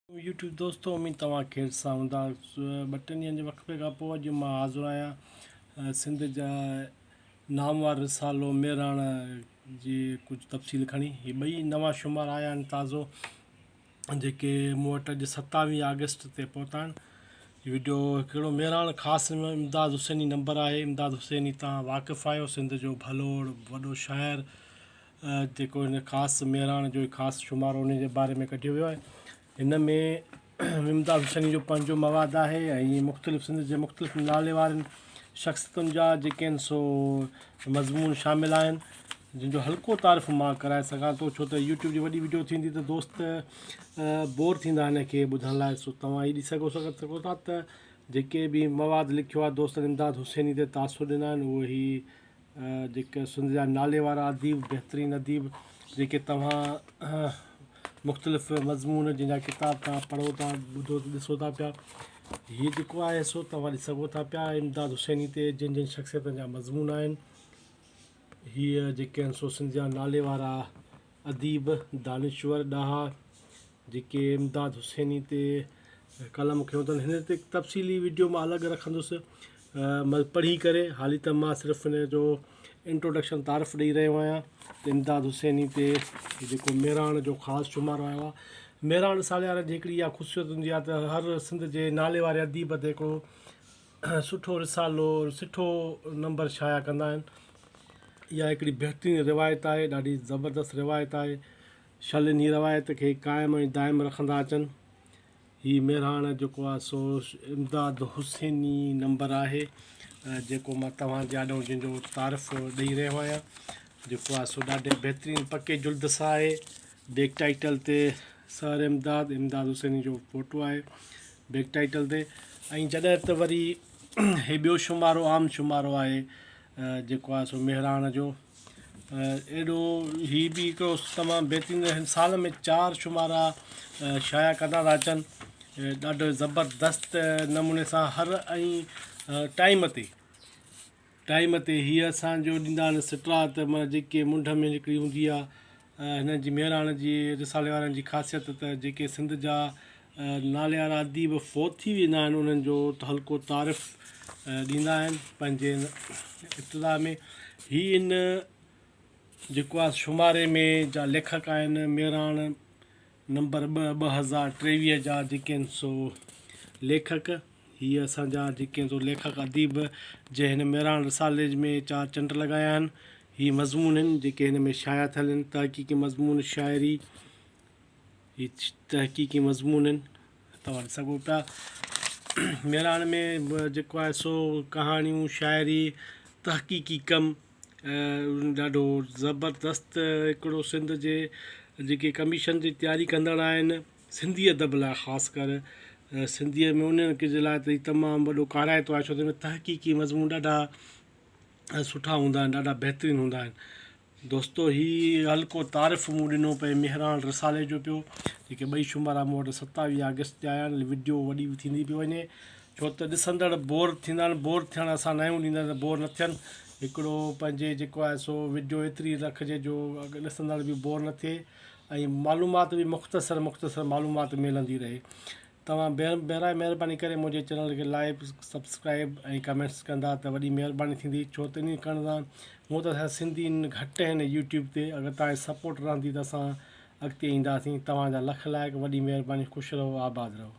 YouTube دوستو اميد توهان خير سان هوندا. ٻه ٽن ڏينهن جي وقفي کان پوء اڄ مان حاضر آهيان سنڌ جا نامور رسالو مهراڻ جي ڪجهه تفصيل کڻي. هي ٻئي نوان شمار آيا آهن تازو جيڪي مون وٽ اڄ 27 آگسٽ تي پهتا آهن. هي وڊيو هڪڙو مهراڻ خاص امداد حسيني نمبر آهي. امداد حسيني تان واقف آهيو، سنڌ جو ڀلوڙ وڏو شاعر جيڪو هن خاص مهراڻ جو خاص شمارو ان جي باري ۾ ڪڍيو ويو آهي. هن ۾ امداد حسيني جو پنهنجو مواد آهي ۽ مختلف سنڌ جي مختلف نالي وارن شخصيتن جا جيڪي آهن سو مضمون شامل آهن جن جو هلڪو تعارف مان ڪرائي سگهان ٿو ڇو ته يوٽيوب جي وڏي وڊيو ٿيندي ته دوست بور ٿيندا هن کي ٻڌڻ لاء. سو توهان هي ڏسي سگهو ٿا ته جيڪي به مواد لکيو آهي دوستن امداد حسيني تي تاثر ڏنا آهن اهي هي جيڪي سنڌ جا نالي وارا اديب بهترين اديب جيڪي توهان مختلف مضمون جن جا ڪتاب توهان پڙهو ٿا ٻڌو ڏسو ٿا پيا هي جيڪو آهي سو توهان ڏسي سگهو ٿا پيا امداد حسيني تي جن جن شخصيتن جا مضمون آهن هي جيڪي آهن سو سنڌ جا نالي وارا اديب دانشور ڏاها جيڪي امداد حسيني تي قلم کنيو اٿن. هن تي تفصيلي وڊيو مان الڳ رکندس پڙهي ڪري. حالي ته مان صرف هن جو انٽروڊڪشن تعارف ڏئي رهيو آهيان ته امداد حسيني تي جيڪو مهراڻ جو خاص شمارو آيو آهي. مهراڻ رسالي وارن جي هڪڙي اها خصوصيت هوندي آهي ته هر سنڌ جي نالي واري اديب تي هڪڙو سٺو رسالو سٺو نمبر شايع ڪندا آهن. اها هڪڙي بهترين روايت آهي، ڏاڍي زبردست روايت آهي. شل انهي روايت کي قائم ۽ دائم رکندا اچن. هي مهراڻ جيڪو آهي سو امداد حسيني نمبر آهي جيڪو مان توهان جي آڏو جنهن جو تعارف ڏئي رهيو آهيان جيڪو آهي سو ڏاڍي بهترين پڪي جلد سان آهي. بيڪ ٽائيٽل تي سر امداد امداد حسيني جو فوٽو آهي بيڪ ٽائيٽل تي ۽ جڏهن ته وري هي ٻيو شمارو عام شمارو آهي جيڪو آهي سو مهراڻ جو اهڙو هي به هڪڙو تمام بهترين هن سال ۾ چار شمارا شايع ڪندا ٿا اچن ڏاڍو زبردست نموني سان هر ۽ ٽائيم تي ٽائيم تي هي اسانجو ڏيندا آهن سٽرا ته معنيٰ جيڪي منڍ ۾ هڪڙي هوندي آهي هنن جي مهراڻ جي رسالي وارن جي خاصيت ته جيڪي سنڌ جا ناليوارا اديب فوت ٿي ويندا آهن انهن جو هلڪو تعارف ڏيندا آهن پنهنجي ابتدا ۾ هي ان جيڪو آهي شماري ۾ جا ليکڪ آهن مهراڻ نمبر 2 2023 جا جيڪي آهن سو ليکڪ هي اسان جا جيڪي آهن سو ليکڪ اديب جنهن هن مهراڻ رسالي ۾ چار چنڊ لڳايا آهن هي مضمون آهن جيڪي هن ۾ شايع ٿيل آهن تحقيقي مضمون شاعري هي تحقيقي مضمون آهن توهان ڏسي سگهو پيا. مهراڻ ۾ جيڪو آهي سو ڪهاڻيون، شاعري، تحقيقي ڪم ڏاڍو زبردست هڪڙو سنڌ جي جيڪي ڪميشن جي تياري ڪندڙ آهن سنڌي ادب لاء خاص ڪر سنڌيء ۾ انهن جي لاء ته هي تمام وڏو ڪارائتو آهي ڇو ته هن ۾ تحقيقي مضمون ڏاڍا سٺا هوندا آهن ڏاڍا بهترين هوندا آهن. دوستو هي هلڪو تعارف مون ڏنو پئي مهراڻ رسالي جو پيو جيڪي ٻئي شمارا مون وٽ 27 آگسٽ تي آيا آهن وڊيو وڏي به ٿيندي پئي وڃي ڇو ته ڏسندڙ بور ٿيندا آهن بور ٿيڻ اسان ناهيون ڏيندا ته بور نه ٿين هڪڙو پنهنجي جيڪو آهي سو وڊيو ايتري رکجي جو ڏسندڙ به بور نه ٿئي ۽ معلومات به مختصر مختصر معلومات ملندي رهي توهان براء مهرباني ڪري منهنجي چينل کي لائيڪ سبسڪرائيب ۽ ڪمينٽس ڪندا ته وڏي مهرباني ٿيندي ڇو ته انهي ڪرڻ سان هونء ته اسان سنڌي گهٽ آهن يوٽيوب تي اگر توهان جي سپورٽ رهندي ته اسان اڳتي اينداسين توهان جا لک لائق وڏي مهرباني خوش رهو آباد رهو.